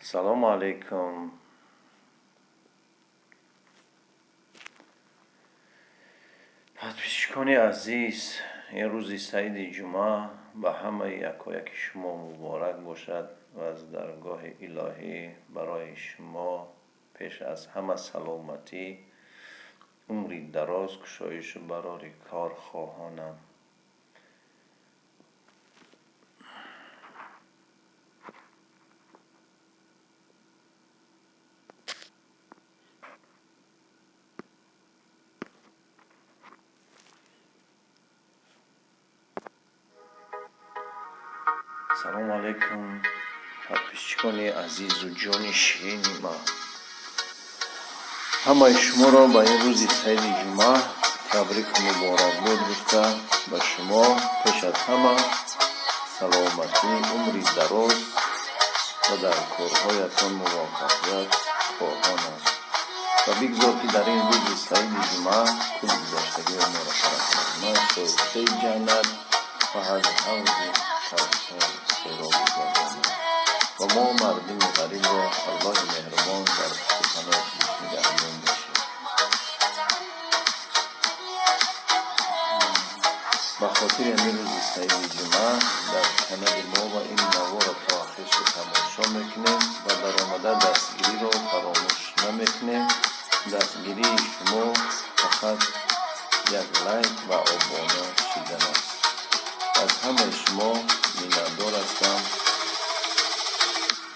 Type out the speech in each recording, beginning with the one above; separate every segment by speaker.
Speaker 1: Салому алейкум, подписчикони азиз. Ин рӯзи саиди ҷумъа ба ҳамаи якояки шумо муборак бошад ва аз даргоҳи илоҳӣ барои шумо пеш аз ҳама саломатӣ, умри дароз, кушоишу барори кор хоҳонам. Салому алейкум, подписчикони азизу ҷони ширини ман. Ҳамаи шуморо ба ин рӯзи саиди ҷумъа табрику муборакбод гуфта, ба шумо пеш аз ҳама саломатӣ, умри дароз ва дар корҳоятон муваффақият хоҳонам. Ва бигзор, ки дар ин рӯзи саиди ҷумъа кулли гузаштагиҳои моро фароҳам шоистаи ҷаннат ва аз ҳавзи Кавсар сероб бигардонад ва мо мардуми ғарибро Аллоҳи меҳрубон дар пушти паноҳи худаш нигаҳбон бошад. Ба хотири ҳамин рӯзи саиди ҷумъа дар канали мо ва ин наворро то охирша тамошо мекунем ва даромада дастгириро фаромӯш намекунем. Дастгирии шумо фақат як лайк ва обуна шидан аст. Аз ҳамаи шумо миннатдор ҳастам,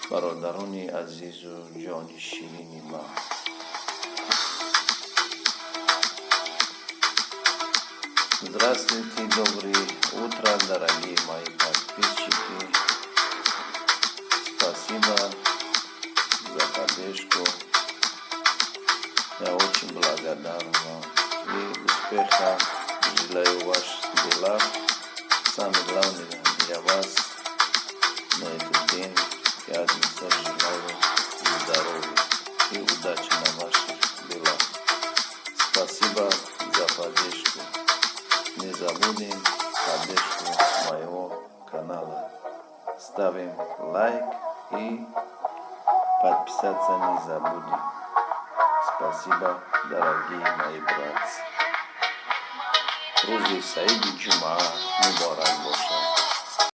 Speaker 1: бародарони азизу ҷони ширини ман. Здравствуйте, доброе утро, дорогие мои подписчики. Спасибо за поддержку. Я очень благодарен вам. И успеха желаю в ваших делах. Самое главное для вас на этот день, пятница, желаю здоровья и удачи на ваших делах. Спасибо за поддержку. Не забудем поддержку моего канала. Ставим лайк и подписаться не забудем. Спасибо, дорогие мои братцы. Рӯзи саиди ҷумъа муборак бошад.